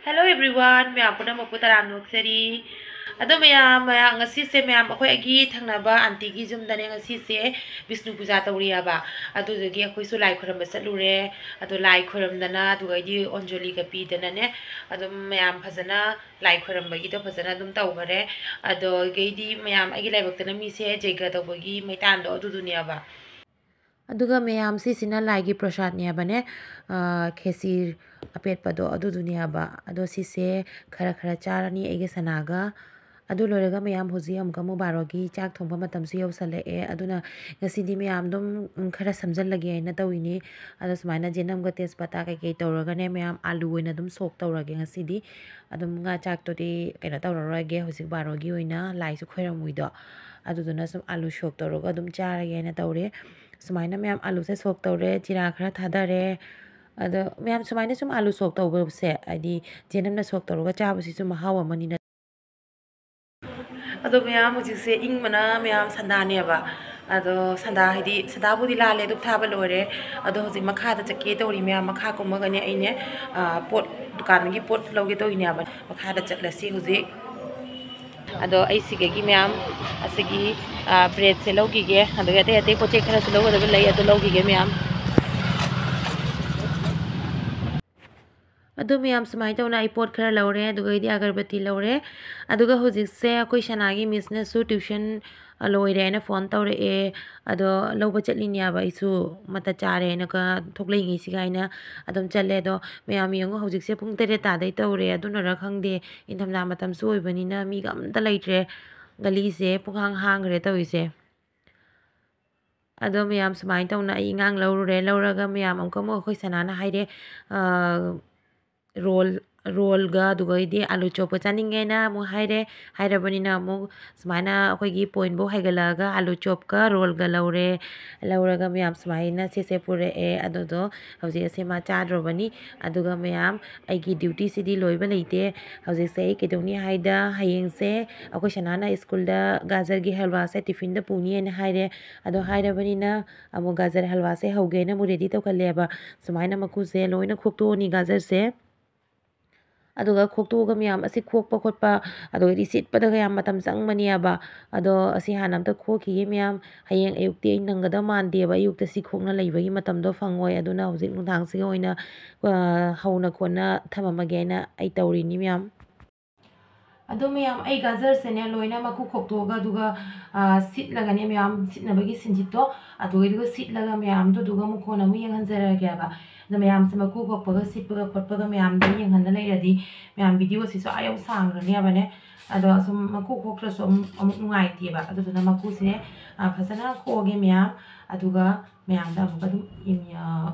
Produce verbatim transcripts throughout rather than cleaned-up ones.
Hello everyone, ꯃꯌꯥꯝ ꯄꯨꯝꯅꯃꯛꯄꯨ ꯇꯔꯥꯝꯅ ꯑꯣꯛꯆꯔꯤ꯫ ꯑꯗꯣ ꯃꯌꯥꯝ, ꯃꯌꯥꯝ, ꯉꯁꯤꯁꯦ ꯃꯌꯥꯝ ꯑꯩꯈꯣꯏ ꯑꯩꯒꯤ ꯊꯪꯅꯕ auntyꯒꯤ ꯌꯨꯝꯗꯅꯦ, ꯉꯁꯤꯁꯦ ꯕꯤꯁꯅꯨ ꯄꯨꯖꯥ ꯇꯧꯔꯤꯑꯕ꯫ ꯑꯗꯨꯗꯨꯒꯤ ꯑꯩꯈꯣꯏꯁꯨ ꯂꯥꯏ ꯈꯣꯏꯔꯝꯕ ꯆꯠꯂꯨꯔꯦ꯫ ꯑꯗꯣ ꯂꯥꯏ ꯈꯣꯏꯔꯝꯗꯅ, ꯑꯗꯨꯒ ꯑꯩꯗꯤ ꯑꯣꯟꯖꯣꯂꯤꯒ ꯄꯤꯗꯅꯅꯦ, ꯑꯗꯨꯝ ꯃꯌꯥꯝ ꯐꯖꯅ ꯂꯥꯏ ꯈꯣꯏꯔꯝꯕꯒꯤꯗꯣ ꯐꯖꯅ ꯑꯗꯨꯝ ꯇꯧꯈꯔꯦ꯫ ꯑꯗꯣ ꯑꯩꯗꯤ ꯃꯌꯥꯝ ꯑꯩꯒꯤ ꯂꯥꯏꯕꯛꯇꯅ ꯃꯤꯁꯦ ꯖꯩꯒ ꯇꯧꯕꯒꯤ ꯃꯩꯇꯥꯟꯗꯣ ꯑꯗꯨꯗꯨꯅꯦꯕ꯫ ꯑꯗꯨꯒ ꯃꯌꯥꯝ ꯁꯤꯁꯤꯅ ꯂꯥꯏꯒꯤ ꯄ꯭ꯔꯁꯥꯗꯅꯦꯕꯅꯦ, ꯑ, ꯈꯦꯆꯤ ꯑꯄꯦꯠꯄꯗꯣ ꯑꯗꯨꯗꯨꯅꯦꯕ꯫ ꯑꯗꯣ ꯁꯤꯁꯦ ꯈꯔ ꯈꯔ ꯆꯥꯔꯅꯤ ꯑꯩꯒ ꯁꯅꯥꯒ꯫ ꯑꯗꯨ ꯂꯣꯏꯔꯒ ꯃꯌꯥꯝ ꯍꯧꯖꯤꯛ ꯑꯃꯨꯛꯀ ꯑꯃꯨꯛ ꯕꯥꯔꯣꯒꯤ ꯆꯥꯛ ꯊꯣꯡꯕ ꯃꯇꯝꯁꯨ ꯌꯧꯁꯜꯂꯛꯑꯦ꯫ ꯑꯗꯨꯅ ꯉꯁꯤꯗꯤ ꯃꯌꯥꯝ ꯑꯗꯨꯝ, ꯎꯝ, ꯈꯔ ꯁꯝꯖꯜꯂꯒꯦ ꯍꯥꯏꯅ ꯇꯧꯔꯤꯅꯤ꯫ ꯑꯗꯣ ꯁꯨꯃꯥꯏꯅ ꯖꯦꯅꯝꯒ ꯇꯦꯖꯄꯇꯥ ꯀꯩꯀꯩ ꯇꯧꯔꯒꯅꯦ ꯃꯌꯥꯝ ꯑꯥꯂꯨ ꯑꯣꯏꯅ ꯑꯗꯨꯝ ꯁꯣꯛ ꯇꯧꯔꯒꯦ ꯉꯁꯤꯗꯤ꯫ ꯑꯗꯨꯝ ꯉꯥ ꯆꯥꯛꯇꯨꯗꯤ ꯀꯩꯅꯣ ꯇꯧꯔꯔꯣꯏꯒꯦ ꯍꯧꯖꯤꯛ ꯕꯥꯔꯣꯒꯤ ꯑꯣꯏꯅ, ꯂꯥꯏꯁꯨ ꯈꯣꯏꯔꯝꯃꯣꯏꯗꯣ꯫ ꯑꯗꯨꯗꯨꯅ ꯁꯨꯝ ꯑꯥꯂꯨ ꯁꯣꯛ ꯇꯧꯔꯒ ꯑꯗꯨꯝ ꯆꯥꯔꯒꯦ ꯍꯥꯏꯅ ꯇꯧꯔꯦ꯫ ꯁꯨꯃꯥꯏꯅ ꯃꯌꯥꯝ ꯑꯥꯂꯨꯁꯦ ꯁꯣꯛ ꯇꯧꯔꯦ, ꯖꯤꯔꯥ ꯈꯔ ꯊꯥꯗꯔꯦ꯫ ꯑꯗꯣ ꯃꯌꯥꯝ ꯁꯨꯃꯥꯏꯅ ꯁꯨꯝ ꯑꯥꯂꯨ ꯁꯣꯛ ꯇꯧꯕꯁꯦ, ꯍꯥꯏꯗꯤ ꯖꯦꯅꯝꯅ ꯁꯣꯛ ꯇꯧꯔꯒ ꯆꯥꯕꯁꯤꯁꯨ ꯃꯍꯥꯎ ꯑꯃꯅꯤꯅ꯫ ꯑꯗꯣ ꯃꯌꯥꯝ ꯍꯧꯖꯤꯛꯁꯦ ꯏꯪꯕꯅ ꯃꯌꯥꯝ ꯁꯟꯗꯥꯅꯦꯕ꯫ ꯑꯗꯣ ꯁꯟꯗꯥ ꯍꯥꯏꯗꯤ ꯁꯟꯗꯥꯕꯨꯗꯤ ꯂꯥꯜꯂꯦ, ꯙꯨꯞ ꯊꯥꯕ ꯂꯣꯏꯔꯦ꯫ ꯑꯗꯣ ꯍꯧꯖꯤꯛ ꯃꯈꯥꯗ ꯆꯠꯀꯦ ꯇꯧꯔꯤ ꯃꯌꯥꯝ, ꯃꯈꯥ ꯀꯨꯝꯃꯒꯅꯦ ꯑꯩꯅꯦ, ꯑ, ꯄꯣꯠ, ꯗꯨꯀꯥꯟꯗꯒꯤ ꯄꯣꯠ ꯂꯧꯒꯦ ꯇꯧꯔꯤꯅꯦꯕ꯫ ꯃꯈꯥꯗ ꯆꯠꯂꯁꯤ ꯍꯧꯖꯤꯛ꯫ ꯑꯗꯣ ꯑꯩ ꯁꯤꯗꯒꯤ ꯃꯌꯥꯝ ꯑꯁꯤꯒꯤ, ꯑ, breadꯁꯦ ꯂꯧꯈꯤꯒꯦ, ꯑꯗꯒꯤ ꯑꯇꯩ ꯑꯇꯩ ꯄꯣꯠ ꯆꯩ ꯈꯔꯁꯨ ꯂꯧꯒꯗꯕ ꯂꯩ, ꯑꯗꯨ ꯂꯧꯈꯤꯒꯦ ꯃꯌꯥꯝ꯫ ꯑꯗꯨ ꯃꯌꯥꯝ ꯁꯨꯃꯥꯏꯅ ꯇꯧꯅ ꯑꯩ ꯄꯣꯠ ꯈꯔ ꯂꯧꯔꯦ, ꯑꯗꯨꯒ ꯑꯩꯗꯤ ꯑꯒꯔꯕꯇꯤ ꯂꯧꯔꯦ꯫ ꯑꯗꯨꯒ ꯍꯧꯖꯤꯛꯁꯦ ꯑꯩꯈꯣꯏ ꯁꯅꯥꯒꯤ ꯃꯤꯁꯅꯁꯨ tuition ꯂꯣꯏꯔꯦ ꯍꯥꯏꯅ phone ꯇꯧꯔꯛꯑꯦ꯫ ꯑꯗꯣ ꯂꯧꯕ ꯆꯠꯂꯤꯅꯦꯕ ꯑꯩꯁꯨ, ꯃꯇꯠ ꯆꯥꯔꯦꯅꯒ ꯊꯣꯛꯂꯛꯏꯉꯩꯁꯤꯒ ꯍꯥꯏꯅ ꯑꯗꯨꯝ ꯆꯠꯂꯦ꯫ ꯑꯗꯣ ꯃꯌꯥꯝ ꯌꯦꯡꯉꯨ, ꯍꯧꯖꯤꯛꯁꯦ ꯄꯨꯡ ꯇꯔꯦꯠ ꯇꯥꯗꯩ ꯇꯧꯔꯦ꯫ ꯑꯗꯨꯅꯔ ꯈꯪꯗꯦ, ꯏꯪꯊꯝꯊꯥ ꯃꯇꯝꯁꯨ ꯑꯣꯏꯕꯅꯤꯅ ꯃꯤꯒ ꯑꯝꯇ ꯂꯩꯇ꯭ꯔꯦ꯫ ꯒꯂꯤꯁꯦ ꯄꯨꯡꯍꯥꯡ ꯍꯥꯡꯈ꯭ꯔꯦ ꯇꯧꯔꯤꯁꯦ꯫ ꯑꯗꯣ ꯃꯌꯥꯝ ꯁꯨꯃꯥꯏꯅ ꯇꯧꯅ ꯑꯩ ꯏꯟꯉꯥꯡ ꯂꯧꯔꯨꯔꯦ꯫ ꯂꯧꯔꯒ ꯃꯌꯥꯝ ꯑꯃꯨꯛꯀ ꯑꯃꯨꯛ ꯑꯩꯈꯣꯏ ꯁꯅꯥꯅ ꯍꯥꯏꯔꯦ, ꯑ, roll, rollꯒ ꯑꯗꯨꯒꯩꯗꯤ ꯑꯥꯂꯨ ꯆꯣꯞꯀ ꯆꯥꯅꯤꯡꯉꯦꯅ ꯑꯃꯨꯛ ꯍꯥꯏꯔꯦ꯫ ꯍꯥꯏꯔꯕꯅꯤꯅ ꯑꯃꯨꯛ ꯁꯨꯃꯥꯏꯅ ꯑꯩꯈꯣꯏꯒꯤ pointꯐꯧ ꯍꯥꯏꯒꯠꯂꯛꯑꯒ ꯑꯥꯂꯨ ꯆꯣꯞꯀ rollꯒ ꯂꯧꯔꯦ꯫ ꯂꯧꯔꯒ ꯃꯌꯥꯝ ꯁꯨꯃꯥꯏꯅ ꯁꯤꯁꯦ ꯄꯨꯔꯛꯑꯦ꯫ ꯑꯗꯨꯗꯣ ꯍꯧꯖꯤꯛ ꯑꯁꯦ ꯃꯥ ꯆꯥꯗ꯭ꯔꯣꯕꯅꯤ꯫ ꯑꯗꯨꯒ ꯃꯌꯥꯝ ꯑꯩꯒꯤ dutyꯁꯤꯗꯤ ꯂꯣꯏꯕ ꯂꯩꯇꯦ꯫ ꯍꯧꯖꯤꯛꯁꯦ ꯑꯩ ꯀꯩꯗꯧꯅꯤ ꯍꯥꯏꯗ ꯍꯌꯦꯡꯁꯦ ꯑꯩꯈꯣꯏ ꯁꯅꯥꯅ ꯁ꯭ꯀꯨꯜꯗ ꯒꯥꯖꯔꯒꯤ ꯍꯜꯋꯥꯁꯦ ꯇꯤꯐꯤꯟꯗ ꯄꯨꯅꯤ ꯍꯥꯏꯅ ꯍꯥꯏꯔꯦ꯫ ꯑꯗꯣ ꯍꯥꯏꯔꯕꯅꯤꯅ ꯑꯃꯨꯛ ꯒꯥꯖꯔ ꯍꯜꯋꯥꯁꯦ ꯍꯧꯒꯦꯅ ꯑꯃꯨꯛ ready ꯇꯧꯈꯠꯂꯦꯕ꯫ ꯁꯨꯃꯥꯏꯅ ꯃꯀꯨꯁꯦ ꯂꯣꯏꯅ ꯈꯣꯛꯇꯣꯛꯑꯅꯤ ꯒꯥꯖꯔꯁꯦ꯫ ꯑꯗꯨꯒ ꯈꯣꯛꯇꯣꯛꯑꯒ ꯃꯌꯥꯝ ꯑꯁꯤ ꯈꯣꯛꯄ ꯈꯣꯠꯄ, ꯑꯗꯨꯗꯩꯗꯤ ꯁꯤꯠꯄꯗꯒ ꯌꯥꯝ ꯃꯇꯝ ꯆꯪꯕꯅꯦꯕ꯫ ꯑꯗꯣ ꯑꯁꯤ ꯍꯥꯟꯅ ꯑꯝꯇ ꯈꯣꯛꯈꯤꯒꯦ ꯃꯌꯥꯝ꯫ ꯍꯌꯦꯡ ꯑꯌꯨꯛꯇꯤ ꯑꯩ ꯅꯪꯒꯗꯕ ꯃꯥꯟꯗꯦꯕ, ꯑꯌꯨꯛꯇ ꯁꯤ ꯈꯣꯛꯅ ꯂꯩꯕꯒꯤ ꯃꯇꯝꯗꯣ ꯐꯪꯉꯣꯏ꯫ ꯑꯗꯨꯅ ꯍꯧꯖꯤꯛ ꯅꯨꯡꯗꯥꯡꯁꯤꯒꯤ ꯑꯣꯏꯅ, ꯑ, ꯍꯧꯅ ꯈꯣꯠꯅ ꯊꯝꯃꯝꯃꯒꯦ ꯍꯥꯏꯅ ꯑꯩ ꯇꯧꯔꯤꯅꯤ ꯃꯌꯥꯝ꯫ ꯑꯗꯣ ꯃꯌꯥꯝ, ꯑꯩ ꯒꯥꯖꯔꯁꯦꯅꯦ ꯂꯣꯏꯅ ꯃꯀꯨ ꯈꯣꯛꯇꯣꯛꯑꯒ, ꯑꯗꯨꯒ, ꯑ, ꯁꯤꯠꯂꯒꯅꯦ ꯃꯌꯥꯝ, ꯁꯤꯠꯅꯕꯒꯤ ꯁꯤꯟꯖꯤꯠꯇꯣ, ꯑꯗꯨꯒꯤꯗꯨꯒ ꯁꯤꯠꯂꯒ ꯃꯌꯥꯝꯗꯨꯗꯨꯒ ꯑꯃꯨꯛ ꯀꯣꯟꯅ ꯑꯃꯨꯛ ꯌꯦꯡꯍꯟꯖꯔꯒꯦꯕ꯫ ꯑꯗꯣ ꯃꯌꯥꯝꯁꯦ ꯃꯀꯨ ꯈꯣꯛꯄꯒ ꯁꯤꯠꯄꯒ ꯈꯣꯠꯄꯒ ꯃꯌꯥꯝꯗꯣ ꯌꯦꯡꯍꯟꯗ ꯂꯩꯔꯗꯤ ꯃꯌꯥꯝ ꯚꯤꯗꯤꯑꯣꯁꯤꯁꯨ ꯑꯥ ꯌꯧ ꯁꯥꯡꯈ꯭ꯔꯅꯦꯕꯅꯦ꯫ ꯑꯗꯣ ꯑꯁꯨꯝ ꯃꯀꯨ ꯈꯣꯛꯇ꯭ꯔꯁꯨ ꯑꯃꯨꯛ, ꯑꯃꯨꯛ ꯅꯨꯡꯉꯥꯏꯇꯦꯕ꯫ ꯑꯗꯨꯗꯨꯅ ꯃꯀꯨꯁꯦ, ꯑ, ꯐꯖꯅ ꯈꯣꯛꯑꯒꯦ ꯃꯌꯥꯝ, ꯑꯗꯨꯒ ꯃꯌꯥꯝꯗ ꯑꯃꯨꯛꯀ ꯑꯗꯨꯝ ꯌꯦꯡ-, ꯑ,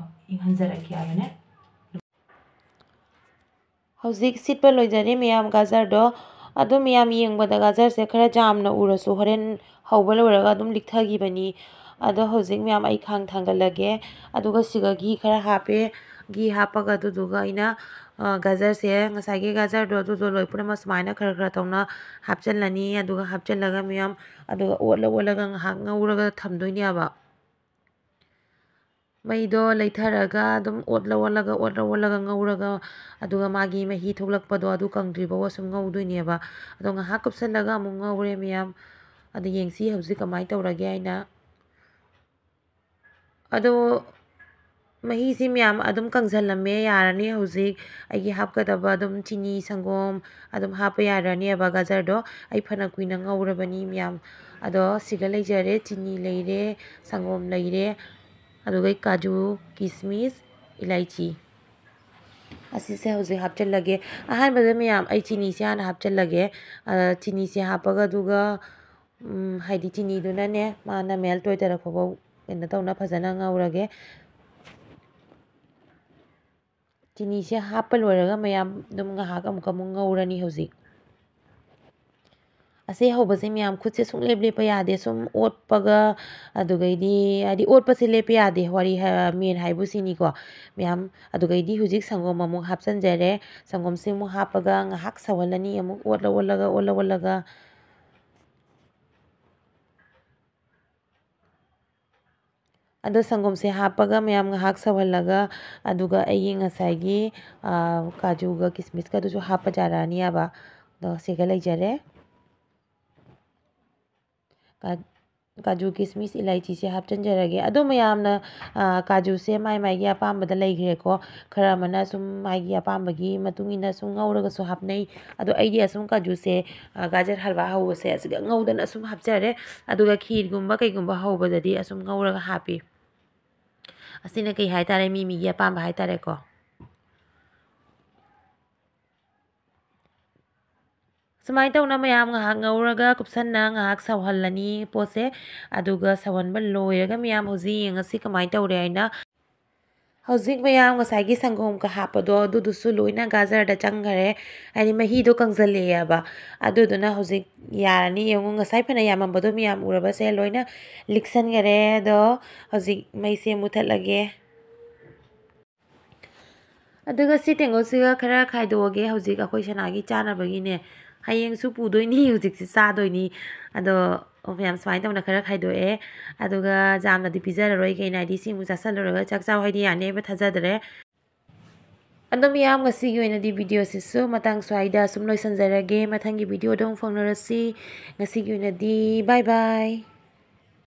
ꯌꯦꯡꯍꯟꯖꯔꯛꯀꯦ ꯍꯥꯏꯕꯅꯦ꯫ ꯍꯧꯖꯤꯛ ꯁꯤꯠꯄ ꯂꯣꯏꯖꯔꯦ ꯃꯌꯥꯝ ꯒꯥꯖꯔꯗꯣ꯫ ꯑꯗꯣ ꯃꯌꯥꯝ ꯌꯦꯡꯕꯗ ꯒꯥꯖꯔꯁꯦ ꯈꯔ ꯖꯥꯝꯅ ꯎꯔꯁꯨ ꯍꯣꯔꯦꯟ ꯍꯧꯕ ꯂꯣꯏꯔꯒ ꯑꯗꯨꯝ ꯂꯤꯛꯊꯈꯤꯕꯅꯤ꯫ ꯑꯗꯣ ꯍꯧꯖꯤꯛ ꯃꯌꯥꯝ ꯑꯩ ꯈꯥꯡ ꯊꯥꯡꯒꯠꯂꯒꯦ꯫ ꯑꯗꯨꯒ ꯁꯤꯒ ꯘꯤ ꯈꯔ ꯍꯥꯞꯄꯦ꯫ ꯘꯤ ꯍꯥꯞꯄꯒ ꯑꯗꯨꯗꯨꯒ ꯑꯩꯅ, ꯑ, ꯒꯥꯖꯔꯁꯦ, ꯉꯁꯥꯏꯒꯤ ꯒꯥꯖꯔꯗꯣ ꯑꯗꯨꯗꯣ ꯂꯣꯏ ꯄꯨꯝꯅꯃꯛ ꯁꯨꯃꯥꯏꯅ ꯈꯔ ꯈꯔ ꯇꯧꯅ ꯍꯥꯞꯆꯤꯜꯂꯅꯤ꯫ ꯑꯗꯨꯒ ꯍꯥꯞꯆꯤꯜꯂꯒ ꯃꯌꯥꯝ ꯑꯗꯨꯒ ꯑꯣꯠꯂ ꯑꯣꯠꯂꯒ ꯉꯥꯏꯍꯥꯛ ꯉꯧꯔꯒ ꯊꯝꯗꯣꯏꯅꯦꯕ꯫ ꯃꯩꯗꯣ ꯂꯩꯊꯔꯒ ꯑꯗꯨꯝ ꯑꯣꯠꯂ ꯑꯣꯠꯂꯒ, ꯑꯣꯠꯂ ꯑꯣꯠꯂꯒ ꯉꯧꯔꯒ, ꯑꯗꯨꯒ ꯃꯥꯒꯤ ꯃꯍꯤ ꯊꯣꯛꯂꯛꯄꯗꯣ ꯑꯗꯨ ꯀꯪꯗ꯭ꯔꯤꯕꯧ ꯑꯁꯨꯝ ꯉꯧꯗꯣꯏꯅꯦꯕ꯫ ꯑꯗꯣ ꯉꯥꯏꯍꯥꯛ ꯀꯨꯞꯁꯜꯂꯒ ꯑꯃꯨꯛ ꯉꯧꯔꯦ ꯃꯌꯥꯝ꯫ ꯑꯗꯣ ꯌꯦꯡꯁꯤ ꯍꯧꯖꯤꯛ ꯀꯃꯥꯏꯅ ꯇꯧꯔꯒꯦ ꯍꯥꯏꯅ꯫ ꯑꯗꯣ ꯃꯍꯤꯁꯤ ꯃꯌꯥꯝ ꯑꯗꯨꯝ ꯀꯪꯁꯜꯂꯝꯃꯦ, ꯌꯥꯔꯅꯤ ꯍꯧꯖꯤꯛ꯫ ꯑꯩꯒꯤ ꯍꯥꯞꯀꯗꯕ ꯑꯗꯨꯝ ꯆꯤꯅꯤ, ꯁꯪꯒꯣꯝ ꯑꯗꯨꯝ ꯍꯥꯞꯄ ꯌꯥꯔꯅꯦꯕ ꯒꯖꯔꯗꯣ꯫ ꯑꯩ ꯐꯅ ꯀꯨꯏꯅ ꯉꯧꯔꯕꯅꯤ ꯃꯌꯥꯝ꯫ ꯑꯗꯣ ꯁꯤꯒ ꯂꯩꯖꯔꯦ, ꯆꯤꯅꯤ ꯂꯩꯔꯦ, ꯁꯪꯒꯣꯝ ꯂꯩꯔꯦ, ꯑꯗꯨꯒ ꯀꯥꯖꯨ, ꯀꯤꯁꯃꯤꯁ, ꯏꯂꯥꯏꯆꯤ꯫ ꯑꯁꯤꯁꯦ ꯍꯧꯖꯤꯛ ꯍꯥꯞꯆꯤꯜꯂꯒꯦ꯫ ꯑꯍꯥꯟꯕꯗ ꯃꯌꯥꯝ ꯑꯩ ꯆꯤꯅꯤꯁꯦ ꯍꯥꯟꯅ ꯍꯥꯞꯆꯤꯜꯂꯒꯦ꯫ ꯑ, ꯆꯤꯅꯤꯁꯦ ꯍꯥꯞꯄꯒ ꯑꯗꯨꯒ, ꯎꯝ, ꯍꯥꯏꯗꯤ ꯆꯤꯅꯤꯗꯨꯅꯅꯦ ꯃꯥꯅ ꯃꯦꯜꯠ ꯑꯣꯏꯗꯔꯛꯄꯐꯥꯎ ꯀꯩꯅꯣ ꯇꯧꯅ ꯐꯖꯅ ꯉꯧꯔꯒꯦ꯫ ꯆꯤꯅꯤꯁꯦ ꯍꯥꯞꯄ ꯂꯣꯏꯔꯒ ꯃꯌꯥꯝ ꯑꯗꯨꯝ ꯉꯥꯏꯍꯥꯛ ꯑꯃꯨꯛꯀ ꯑꯃꯨꯛ ꯉꯧꯔꯅꯤ ꯍꯧꯖꯤꯛ꯫ ꯑꯁꯤ ꯍꯧꯕꯁꯦ ꯃꯌꯥꯝ ꯈꯨꯠꯁꯦ ꯁꯨꯡꯂꯦꯞ ꯂꯦꯞꯄ ꯌꯥꯗꯦ꯫ ꯁꯨꯝ ꯑꯣꯠꯄꯒ, ꯑꯗꯨꯒꯩꯗꯤ ꯍꯥꯏꯗꯤ ꯑꯣꯠꯄꯁꯦ ꯂꯦꯞꯄ ꯌꯥꯗꯦ꯫ ꯋꯥꯔꯤ ꯍꯥꯏ-, ꯃꯦꯟ ꯍꯥꯏꯕꯨ ꯁꯤꯅꯤꯀꯣ ꯃꯌꯥꯝ꯫ ꯑꯗꯨꯒꯩꯗꯤ ꯍꯧꯖꯤꯛ ꯁꯪꯒꯣꯝ ꯑꯃꯨꯛ ꯍꯥꯞꯆꯤꯟꯖꯔꯦ꯫ ꯁꯪꯒꯣꯝꯁꯦ ꯑꯃꯨꯛ ꯍꯥꯞꯄꯒ ꯉꯥꯏꯍꯥꯛ ꯁꯧꯍꯜꯂꯅꯤ꯫ ꯑꯃꯨꯛ ꯑꯣꯠꯂ ꯑꯣꯠꯂꯒ, ꯑꯣꯠꯂ ꯑꯣꯠꯂꯒ꯫ ꯑꯗꯣ ꯁꯪꯒꯣꯝꯁꯦ ꯍꯥꯞꯄꯒ ꯃꯌꯥꯝ ꯉꯥꯏꯍꯥꯛ ꯁꯧꯍꯜꯂꯒ, ꯑꯗꯨꯒ ꯑꯩꯒꯤ ꯉꯁꯥꯏꯒꯤ, ꯑꯥ, ꯀꯥꯖꯨꯒ ꯀꯤꯁꯃꯤꯁꯀꯗꯨꯁꯨ ꯍꯥꯞꯄ ꯌꯥꯔꯛꯑꯅꯤ ꯍꯥꯏꯕ꯫ ꯑꯗꯣ ꯁꯤꯒ ꯂꯩꯖꯔꯦ꯫ ꯀꯥ-, ꯀꯥꯖꯨ, ꯀꯤꯁꯃꯤꯁ, ꯏꯂꯥꯏꯆꯤꯁꯦ ꯍꯥꯞꯆꯤꯟꯖꯔꯒꯦ꯫ ꯑꯗꯣ ꯃꯌꯥꯝꯅ, ꯑꯥ, ꯀꯥꯖꯨꯁꯦ ꯃꯥꯏ ꯃꯥꯏꯒꯤ ꯑꯄꯥꯝꯕꯗ ꯂꯩꯈ꯭ꯔꯦꯀꯣ꯫ ꯈꯔ ꯑꯃꯅ ꯁꯨꯝ ꯃꯥꯒꯤ ꯑꯄꯥꯝꯕꯒꯤ ꯃꯇꯨꯡ ꯏꯟꯅ ꯁꯨꯝ ꯉꯧꯔꯒꯁꯨ ꯍꯥꯞꯅꯩ꯫ ꯑꯗꯣ ꯑꯩꯗꯤ ꯑꯁꯨꯝ ꯀꯥꯖꯨꯁꯦ, ꯑꯥ, ꯒꯥꯖꯔ ꯍꯜꯋꯥ ꯍꯧꯕꯁꯦ ꯑꯁꯤꯒ ꯉꯧꯗꯅ ꯑꯁꯨꯝ ꯍꯥꯞꯆꯔꯦ꯫ ꯑꯗꯨꯒ ꯈꯤꯔꯒꯨꯝꯕ ꯀꯩꯒꯨꯝꯕ ꯍꯧꯕꯗꯗꯤ ꯑꯁꯨꯝ ꯉꯧꯔꯒ ꯍꯥꯞꯄꯤ꯫ ꯑꯁꯤꯅ ꯀꯩ ꯍꯥꯏꯇꯥꯔꯦ, ꯃꯤ ꯃꯤꯒꯤ ꯑꯄꯥꯝꯕ ꯍꯥꯏꯇꯥꯔꯦꯀꯣ꯫ ꯁꯨꯃꯥꯏꯅ ꯇꯧꯅ ꯃꯌꯥꯝ ꯉꯥꯏꯍꯥꯛ ꯉꯧꯔꯒ ꯀꯨꯞꯁꯟꯅ ꯉꯥꯏꯍꯥꯛ ꯁꯧꯍꯜꯂꯅꯤ ꯄꯣꯠꯁꯦ꯫ ꯑꯗꯨꯒ ꯁꯧꯍꯟꯕ ꯂꯣꯏꯔꯒ ꯃꯌꯥꯝ ꯍꯧꯖꯤꯛ ꯌꯦꯡꯉꯁꯤ ꯀꯃꯥꯏꯅ ꯇꯧꯔꯦ ꯍꯥꯏꯅ꯫ ꯍꯧꯖꯤꯛ ꯃꯌꯥꯝ ꯉꯁꯥꯏꯒꯤ ꯁꯪꯒꯣꯝꯒ ꯍꯥꯞꯄꯗꯣ ꯑꯗꯨꯗꯨꯁꯨ ꯂꯣꯏꯅ ꯒꯥꯖꯔꯗ ꯆꯪꯈꯔꯦ, ꯍꯥꯏꯗꯤ ꯃꯍꯤꯗꯣ ꯀꯪꯁꯤꯜꯂꯛꯑꯦꯕ꯫ ꯑꯗꯨꯗꯨꯅ ꯍꯧꯖꯤꯛ ꯌꯥꯔꯅꯤ꯫ ꯌꯦꯡꯉꯨ, ꯉꯁꯥꯏ ꯐꯅ ꯌꯥꯝꯃꯝꯕꯗꯣ ꯃꯌꯥꯝ ꯎꯔꯕꯁꯦ ꯂꯣꯏꯅ ꯂꯤꯛꯁꯟꯈꯔꯦ꯫ ꯑꯗꯣ ꯍꯧꯖꯤꯛ ꯃꯩꯁꯦ ꯃꯨꯊꯠꯂꯒꯦ꯫ ꯑꯗꯨꯒ ꯁꯤ ꯇꯦꯡꯀꯣꯠꯁꯤꯒ ꯈꯔ ꯈꯥꯏꯗꯣꯛꯑꯒꯦ꯫ ꯍꯧꯖꯤꯛ ꯑꯩꯈꯣꯏ ꯁꯅꯥꯒꯤ ꯆꯥꯅꯕꯒꯤꯅꯦ꯫ ꯍꯌꯦꯡꯁꯨ ꯄꯨꯗꯣꯏꯅꯤ, ꯍꯧꯖꯤꯛꯁꯤ ꯆꯥꯗꯣꯏꯅꯤ꯫ ꯑꯗꯣ ꯃꯌꯥꯝ ꯁꯨꯃꯥꯏꯅ ꯇꯧꯅ ꯈꯔ ꯈꯥꯏꯗꯣꯛꯑꯦ꯫ ꯑꯗꯨꯒ ꯌꯥꯝꯅꯗꯤ ꯄꯤꯖꯔꯔꯣꯏꯒꯦꯅ, ꯍꯥꯏꯗꯤ ꯁꯤ ꯑꯃꯨꯛ ꯆꯥꯁꯤꯜꯂꯨꯔꯒ ꯆꯥꯛ ꯆꯥꯎ ꯍꯥꯏꯗꯤ ꯌꯥꯅꯦꯕ ꯊꯥꯖꯗ꯭ꯔꯦ꯫ ꯑꯗꯣ ꯃꯤꯌꯥꯝ, ꯉꯁꯤꯒꯤ ꯑꯣꯏꯅꯗꯤ ꯚꯤꯗꯤꯑꯣꯁꯤꯁꯨ ꯃꯇꯥꯡ ꯁ꯭ꯋꯥꯏꯗ ꯁꯨꯝ ꯂꯣꯏꯁꯤꯟꯖꯔꯒꯦ꯫ ꯃꯊꯪꯒꯤ ꯚꯤꯗꯤꯑꯣꯗ ꯑꯃꯨꯛ ꯐꯥꯎꯅꯔꯁꯤ꯫ ꯉꯁꯤꯒꯤ ꯑꯣꯏꯅꯗꯤ bye bye꯫